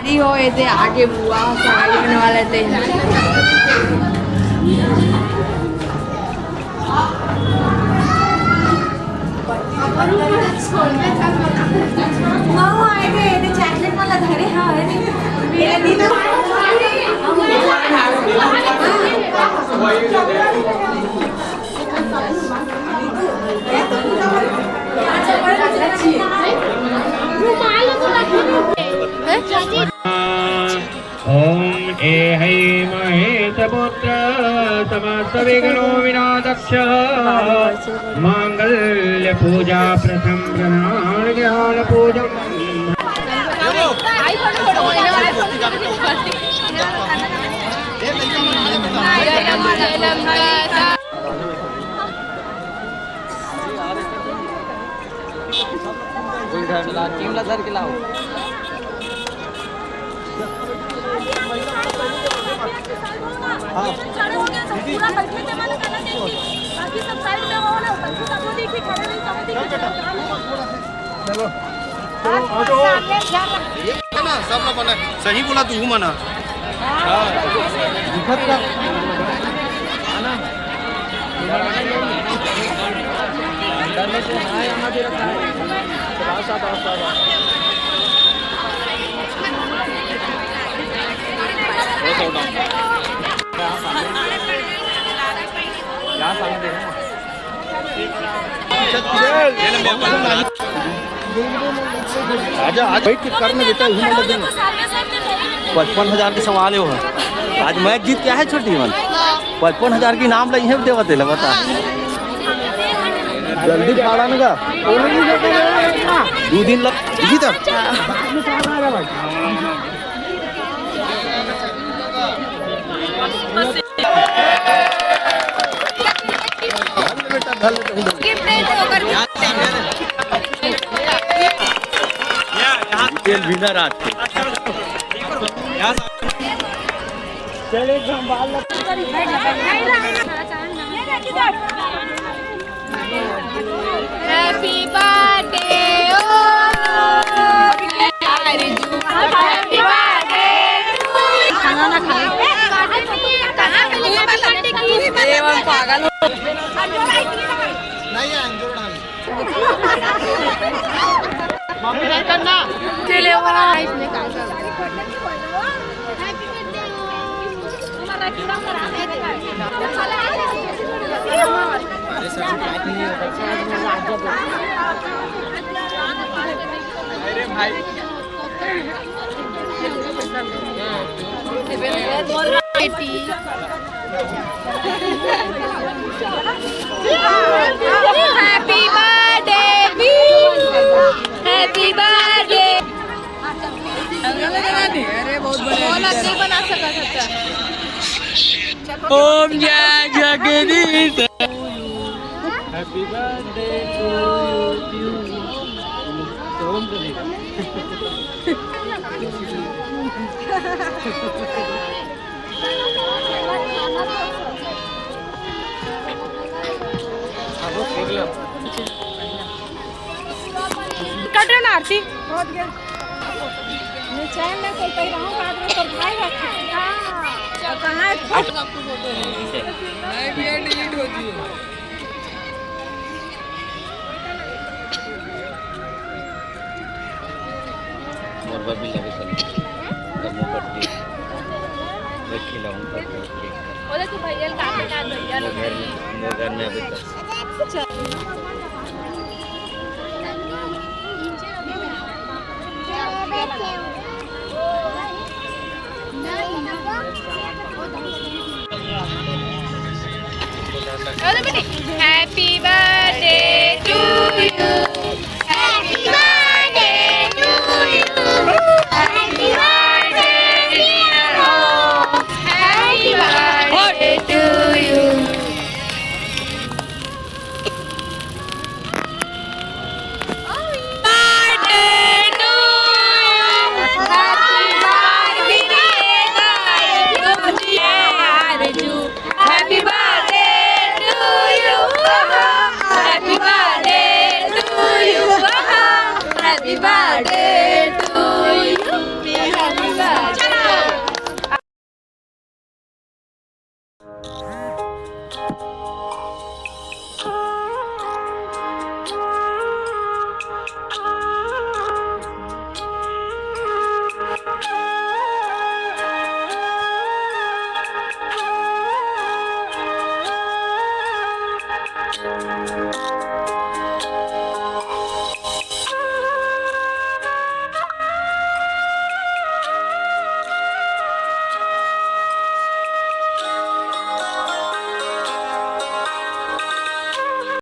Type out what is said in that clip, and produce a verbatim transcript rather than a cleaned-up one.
अरे हो, ये ते आगे बुआ सगाई होने वाला ते। ॐ एहै महेशपुत्र समस्तविघ्नो विनाशक्ष मांगल्यपूजा प्रसंप्रदान ज्ञानपूजा। टीम ला धर के लाओ। चलो, चलो, आ जाओ। ये ना, सब ना बना। सही बोला तू, मना। हाँ। दिखत का? आना। अंदर में से, हाँ, यहाँ दे रखा है। बस, बस, बस, बस। आजा, आज बैठ के कर ना बेटा, यही मतलब देना। पचपन हजार के सवाल है वो। आज मैच जीत के आए छोटी मन। पचपन हजार के इनाम ला इहे देवत है, बता। जल्दी फाड़ा ना का। दो दिन लग, यही तक। विनर आज के। Happy birthday, oh, Arju, happy birthday to you। खाना ना खाए। कहाँ पे तुम्हें पता नहीं? ये वो पागल हो। नहीं है, अंजोर ढाल। मम्मी नहीं करना। चले वो इसने कहा। Happy birthday, Happy birthday। अरे बहुत बढ़िया। नहीं बना सका था। ओम जय Jagdish. Happy birthday to you। तो ओम को दे। कट रहा ना आरती। बहुत गया। मैं चैन में कोई कह रहा हूँ, बाद में तो भाई रखा। हाँ। कहाँ है? आपको फोटो है। नहीं भैया, डिलीट हो गई। मोर बर भी लावे चल। जब मोर बर भी। मैं खिलाऊं करके। बोले तू भैया का बेटा, भैया लोग। मोर घर में, मोर घर में अभी तक। Happy birthday to you। Happy birthday to you। Happy birthday, dear ho। Happy birthday to you। Birthday to you। Happy birthday to you। Happy birthday to you।